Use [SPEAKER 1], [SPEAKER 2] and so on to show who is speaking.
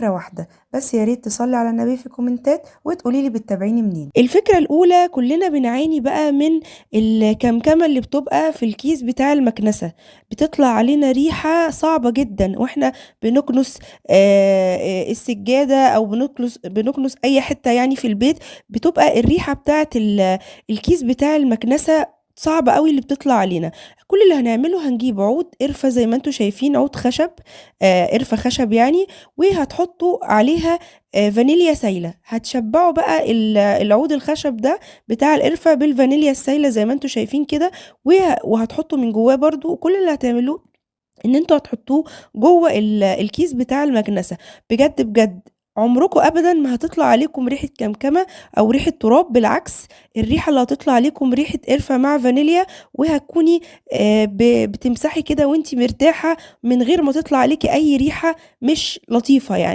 [SPEAKER 1] فكرة واحدة بس، يا ريت تصلي على النبي في كومنتات وتقولي لي بتتابعيني منين. الفكرة الأولى، كلنا بنعاني بقى من الكمكمة اللي بتبقى في الكيس بتاع المكنسة، بتطلع علينا ريحة صعبة جدا واحنا بنكنس السجادة او بنكنس اي حتة يعني في البيت، بتبقى الريحة بتاعت الكيس بتاع المكنسة صعبة قوي اللي بتطلع علينا. كل اللي هنعمله هنجيب عود قرفة زي ما انتم شايفين، عود خشب، قرفة خشب يعني، وهتحطوا عليها فانيليا سايلة. هتشبعوا بقى العود الخشب ده بتاع القرفة بالفانيليا السايلة زي ما انتم شايفين كده، وهتحطوا من جواه برضو. كل اللي هتعملوه ان انتوا هتحطوه جوه الكيس بتاع المكنسة. بجد بجد عمركم ابدا ما هتطلع عليكم ريحة كمكمة او ريحة تراب، بالعكس الريحة اللي هتطلع عليكم ريحة قرفة مع فانيليا، وهتكوني بتمسحي كده وانتي مرتاحة من غير ما تطلع عليكي اي ريحة مش لطيفة يعني.